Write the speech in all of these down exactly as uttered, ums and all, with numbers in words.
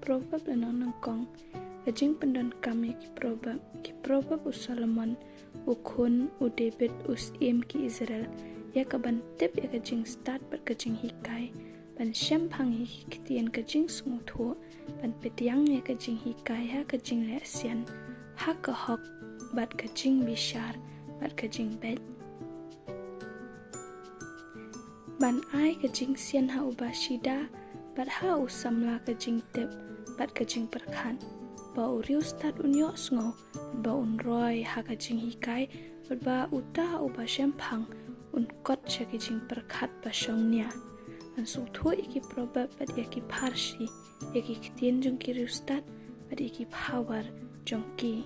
Proverb lynnong nyngkong. Ka jingpyndonkam ïa ki Proverb. Ki Proverb u Solomon, u khun u David, u syiem ki Israel, ïa ka ban tip ïa ka jingstad bad ka jinghikai, ban shemphang ïa ki ktien ka jingsngewthuh, ban pdiang ïa ka jinghikai ha ka jingleh sian, ha ka hok bad ka jingbishar bad ka jingbeit. Ban ai ka jingsian ha uba shida, bad ha u samla ka jingtip bad ka jingpyrkhat. Ba u riewstad un ïohsngew, ba un roi ha ka jinghikai, bad ba uta uba shemphang un kot sha ki jingpyrkhat ba shongnia. Ban sngewthuh ïa ki Proverb bad ïa ki pharshi, ïa ki ktien jong ki riewstad bad ïa ki phawar jong ki.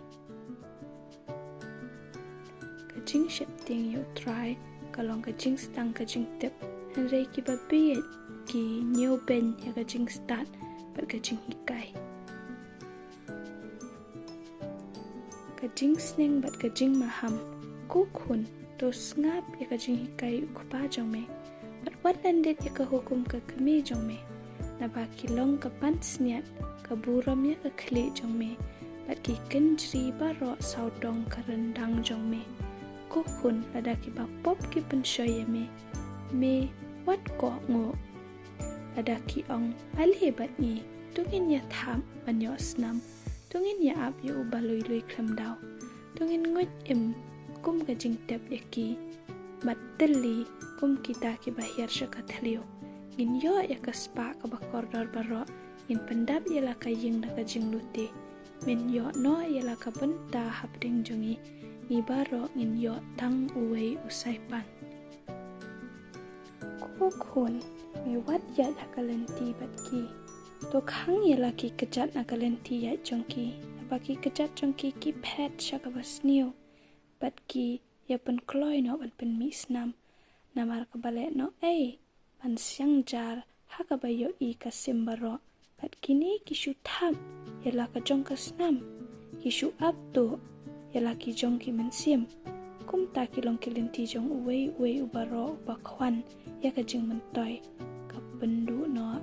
Ka jingsheptieng ïa U Trai ka long ka jingsdang ka jingtip, hynrei ki babieit ki ñiewbeiñ ïa ka jingstad bad ka jinghikai. Ka jingsneng bad ka jingmaham. Ko khun, to sngap ïa ka jinghikai u kpa jong me, bad wat lyndet ïa ka hukum ka kmie jong me. Naba ki long ka pansngiat, ka burom ïa ka khlieh jong me, bad ki kynjri baroh sawdong ka ryndang jong me. Ko khun, lada kiba pop ki pynshoi ïa me, me wat kohnguh. Lada ki ong, ale bad ngi, to ngin ïa thap ban ïoh snam, to ngin ïa ap ïa uba lui lui khlem daw, to ngin nguid im kum ka jingtep ïa ki, bad tylli kum kita kiba hiar sha ka thliew. Ngin ïoh ïa ka spah kaba kordor baroh, ngin pyndap ïa la ka ïing da ka jinglute. Men ïoh noh ïa la ka bynta hapdeng jong ngi, ngi baroh ngin ïoh tang uwei u saipan. Ko khun, me wat ïaid ha ka lynti bad ki. To khang ïa la ki kjat na ka lynti ïaid jong ki, naba ki kjat jong ki ki phet sha kaba sniew, bad ki ïa pynkloi noh ban pynmih snam. Namar kaba leh noh ei ban siang jar ha kaba ïohi ka sim baroh, bad kine ki shu thap ïa la ka jong ka snam, ki shu ap tuh ïa la ki jong ki mynsiem. Kumta ki long ki lynti jong uwei uwei u baroh uba khwan ïa ka jingmyntoi, ka pynduh noh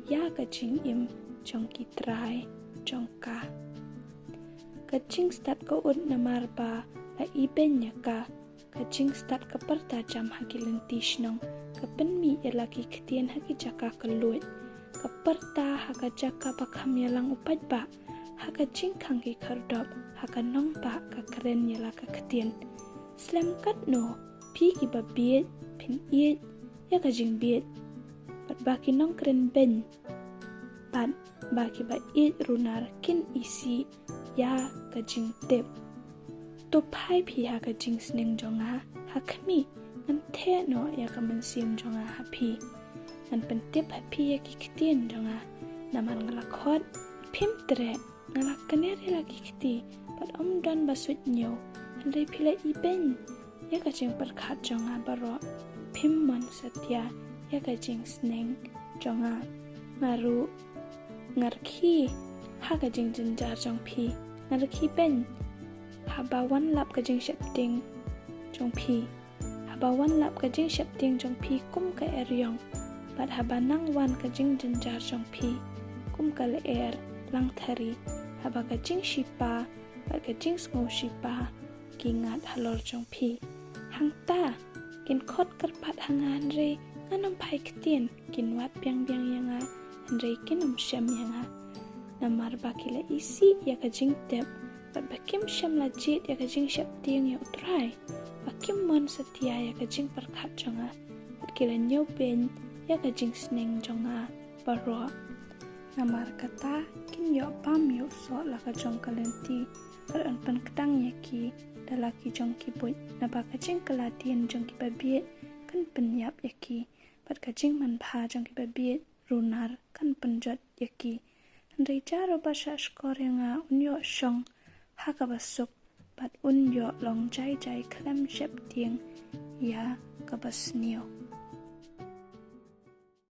ïa ka jingim jong ki trai jong ka. Ka jingstad ka ud namar ba la ibeiñ ïa ka. Ka jingstad ka pyrta jam ha ki lynti shnong, ka pynmih ïa la ki ktien ha ki jaka kylluid, ka pyrta ha ka jaka ba kham ïalang u paidbah, ha ka jingkhang ki khyrdop, ha ka nongbah ka kren ïa la ka ktien. Slem katno phi kiba bieit phin ïeit ïa ka jingbieit, bad ba ki nongkren beiñ, bad ba kiba ïeit runar kin isih ïa ka jingtip. To phai phi ha ka jingsneng jong nga, ha khmih, ngan theh noh ïa ka mynsiem jong nga ha phi. Ngan pyntip ha phi ïa ki ktien jong nga, namar nga la khot, phim treh, nga la kner ïa la ki kti, bad ym don ba suidñiew, hynrei phi la ibeiñ ïa ka jingpyrkhat jong nga baroh, phim mon satia ïa ka jingsneng jong nga. Nga ruh nga rkhie ha ka jingjynjar jong phi, nga rkhie beiñ haba wan lap ka jingsheptieng jong phi. Haba wan lap ka jingsheptieng jong phi kum ka eriong, bad haba nang wan ka jingjynjar jong phi kum ka lyer langthari, haba ka jingshipa bad ka jingsngewshipa ki ngat halor jong phi. Hangta kin khot kyrpad ha nga hynrei ngan ym phai ktien, kin wad biang biang ïa nga hynrei kin ym shem ïa nga. Namar ba ki la isih ïa ka jingtip, bad ba kim shym la jied ïa ka jingsheptieng ïa U Trai, ba kim mon satia ïa ka jingpyrkhat jong nga, bad ki la ñiewbeiñ ïa ka jingsneng jong nga baroh. Namar kata kin ïoh bam ïa u soh la ka jong ka lynti, bad yn pynkdang ïa ki da la ki jong ki buit. Naba ka jingkylla dien jong ki babieit kan pynïap ïa ki, bad ka jingmanbha jong ki babieit runar kan pynjot ïa ki. Hynrei jar uba shahshkor ïa nga un ïoh shong ha kaba suk, bad un ïoh long jai jai khlem sheptieng ïa kaba sniew.